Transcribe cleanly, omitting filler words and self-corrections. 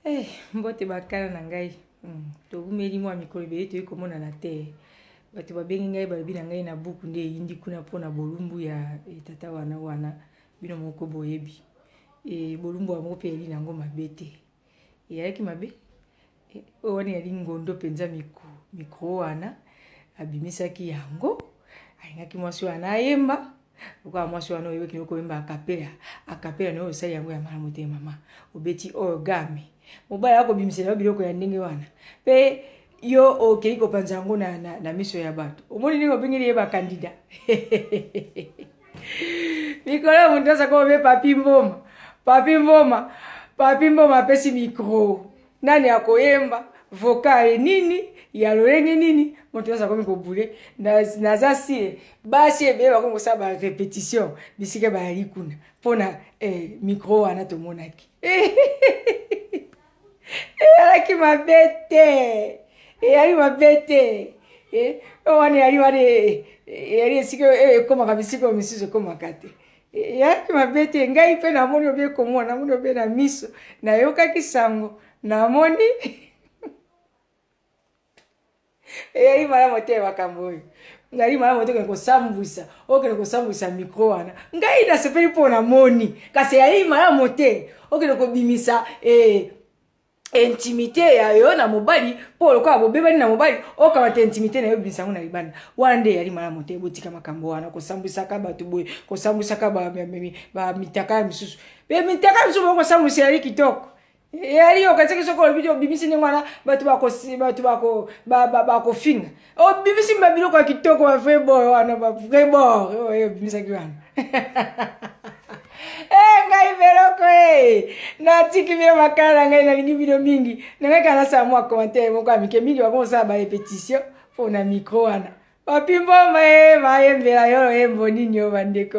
Eh, mbote bakala na ngai towumeli mwa mikolo ebele toyei komonana te. Bato babengi ngai, balobi na ngai na buku nde eyindi kuna mpo na bolumbu ya tata wana wana bino moko boyebi. E, bolumbu yango mpe eyali nango mabe te, eyalaki mabe oyo wana eyali ngondo mpenza. Micro wana abimisaki yango, alingaki mwasi wana ayemba lokola mwasi wana oyebaki koyemba a cappella. A cappella na oyo osali yango ya malamu te. Mama, obeti oyo game, mobali akobimisela yo biloko ya ndenge wana, mpe yo okei kopanza yango na miso ya bato. Omoni ndenge obengeli ye bakandida mikolo ya moto aza kobe. Papi Mboma, Papi Mboma, Papi Mboma apesi micro, nani akoyemba vocal nini ya lolenge nini? Moto nyonso akomi kobule. Naza sire basi ebele bakomi kosala barépétition bisika bayali kuna mpona micro wana. Tomonaki eyalaki mabe te, eyali mabe te. Oyo wana eyali wana eyali esika ekomaka, bisika oyo misusu ekomaka te. Eyalaki mabe te. Ngai mpe namoni obe komona, namoni obe na miso, nayokaki sango, namoni eyali malamu te. Makambo oyo nali malamu te. Okende kosambwisa, okende kosambwisa micro wana. Ngai nasepeli mpo namoni, kasi eyali malamu te okende kobimisa intimité ya yo na mobali, mpo lokola bobebani na mobali, okamata intimité na yo, obimisa yango na libanda. Wana nde eyali malamu te. Botika makambo wana, kosambwisaka bato boye, kosambwisaka bamitaka ya misusu. Mpe mitaka ya misusu bokosambwisa, eyali kitoko, eyali okatisaki. Soki olobi te, obimisi ndenge wana, bato bakofinga. Obimisi babiloko ya kitoko, bavrai bord wana, bavrai bord oyo obimisaki wana. E ngai beloko e natiki bino makala na ngai, nalingi bino mingi. Na ngai kaka nasala mwa commentaire moko ya mike mingi. Bakosala barépétition mpona micro wana. Papi Mboma e bayembela yo loyembo nini oyo, bandeko?